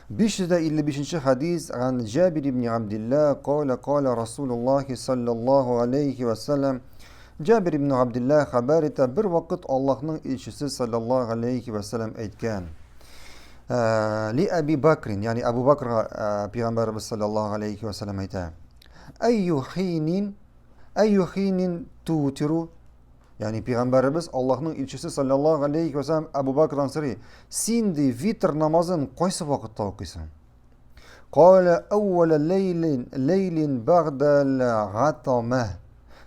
555 хадис ан Җабир ибн Абдилла кала кала Расулуллахи саллаллаху алейхи ва саллям. Җабир ибн Абдилла хәбәр итә, бер вакыт Аллаһның илчесе саллаллаху алейхи ва саллям әйткән. Ли Әби Бакрин, ягъни Әбу Бакрга пәйгамбәребез саллаллаху алейхи ва саллям әйтә. Әйю хинин, әйю хинин тутиру. Ягъни пәйгамбәребез Аллаһның илчесе саллаллаху алейхи ва саллям Әбу Бакрдан сорый: "Син ди витр намазын кайсы вакытта укыйсың?" Кала әүвәлә ләйлин ләйлин бәгъдәл гатама.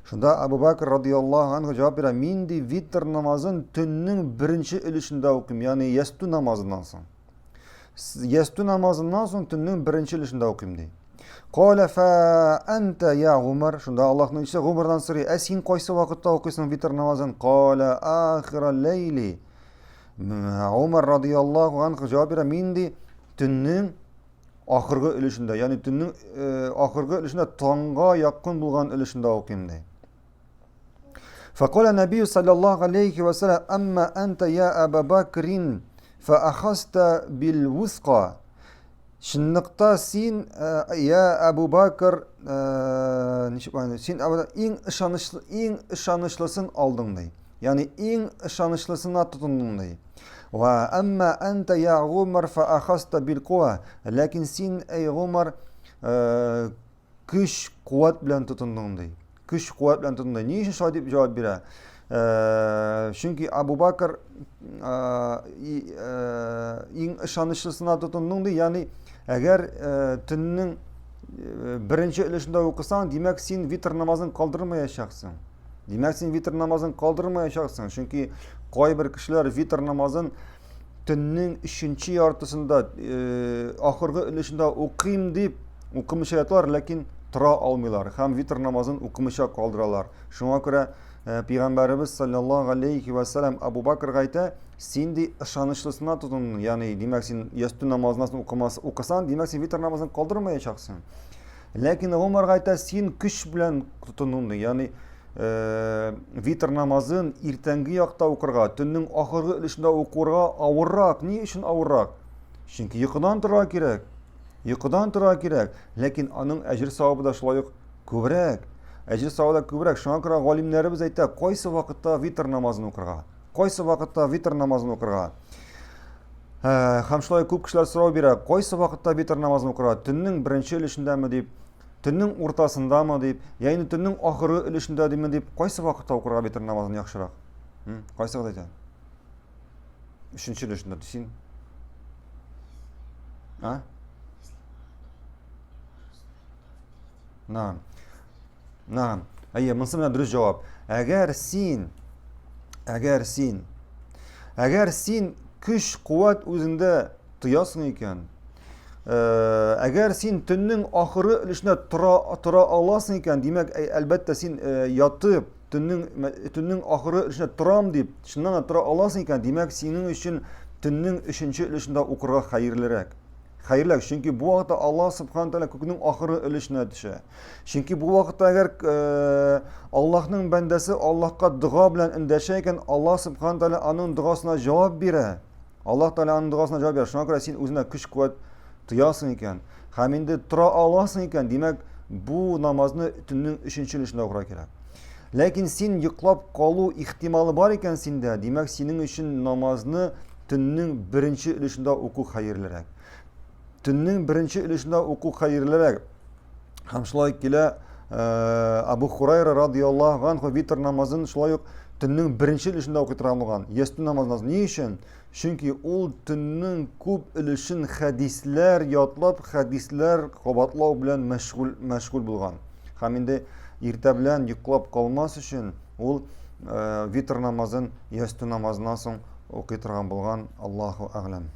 Шунда Абу Бакр радияллаһу анху җавап бирә: "Мин ди витр намазын төннең беренче өлешендә укыйм, ягъни ястү намазыннан соң. Ястү намазыннан соң төннең беренче өлешендә укыйм ди. Кала фа анта я Умар. Шунда Аллаһның илчесе Умардан сорый: "Ә син кайсы вакытта укыйсың витр намазын?" Кала ахира ләйли. Умар радияллаһу анху җавап бирә: "Мин ди төннең ахыргы өлешендә, ягъни төннең ахыргы өлешендә таңга якын булган өлешендә укыйм ди. فقال النبي صلى الله عليه وسلم أما أنت يا أبا بكر فأخذت بالوثقى Чынлыкта син, я Абу Бакр, ничек син иң ышанычлы, иң ышанычлысын алдың ди. Ягъни иң ышанычлысына тотындың ди. Ва әмма анта я Гумар фа ахаста бил куа. Ләкин син, эй Гумар, көч, куәт белән тотындың ди. Көч, куәт белән тотынды. Ни өчен шулай дип җавап бирә? Чөнки Абу Бакр иң ышанычлысына тотындың ди, ягъни әгәр төннең беренче өлешендә укысаң, димәк, син витр намазын калдырмаячаксың. Димәк, син витр намазын калдырмаячаксың. Чөнки кайбер кешеләр витр намазын төннең өченче яртысында, ахыргы өлешендә укыйм дип укымыйча яталар, ләкин тора алмыйлар һәм витр намазын укымыйча калдыралар. Шуңа күрә Пәйгамбәребез саллаллаһу алейхи ва саллям Абу Бакрга әйтә, син ди ышанычлысына тотындың, ягъни димәк син ястү намазыннан соң укымас, укысаң, димәк син витр намазын калдырмаячаксың. Ләкин Гомарга әйтә, син көч белән тотындың ди, ягъни витр намазын иртәнге якта укырга, төннең ахыргы өлешендә укырга авыррак. Ни өчен авыррак? Чөнки йокыдан торырга кирәк. Йокыдан торырга кирәк, ләкин аның әҗер савабы да шулай ук күбрәк. Әҗер савабы да күбрәк. Шуңа күрә галимнәребез әйтә, кайсы вакытта витр намазын укырга? Кайсы вакытта витр намазын укырга? Һәм шулай күп кешеләр сорау бирә, кайсы вакытта витр намазын укырга? Төннең беренче өлешендәме дип, төннең уртасындамы дип, я инде төннең ахыргы өлешендә диме дип, кайсы вакытта укырга витр намазын яхшырак? Кайсыгыз әйтә? Өченче өлешендә син. А? На. На. Әйе, монысы менә дөрес җавап. Әгәр син, әгәр син, әгәр син көч, куәт үзеңдә тоясың икән, әгәр син төннең ахыры өлешенә тора, тора аласың икән, димәк, әлбәттә, син ятып, төннең, төннең ахыры өлешенә торам дип, чыннан да тора аласың икән, димәк, синең өчен төннең өченче өлешендә укырга хәерлерәк. Хәерлерәк, чөнки бу вакытта Аллаһ субхана тәгалә күкнең ахыры өлешенә төшә. Чөнки бу вакытта әгәр Аллаһның бәндәсе Аллаһка дога белән эндәшә икән, Аллаһ субхана тәгалә аның догасына җавап бирә. Аллаһ Тәгалә аның догасына җавап бирә. Шуңа күрә син үзеңә көч-куәт тоясың икән, һәм инде тора аласың икән, димәк, бу намазны төннең өченче өлешендә укырга кирәк. Ләкин син йоклап калу ихтималы бар икән синдә, димәк, синең өчен намазны төннең беренче өлешендә уку хәерлерәк. Төннең беренче өлешендә уку хәерлерәк. Һәм шулай килә Абу Хурайра радияллаһу анху витр намазын шулай ук төннең беренче өлешендә укый торган булган. Ястү намазын. Ни өчен? Чөнки ул төннең күп өлешен хәдисләр ятлап, хәдисләр кабатлау белән мәшгуль мәшгуль булган. Һәм инде иртә белән йоклап калмас өчен ул витр намазын ястү намазыннан соң укый торган булган. Аллаһу әгъләм.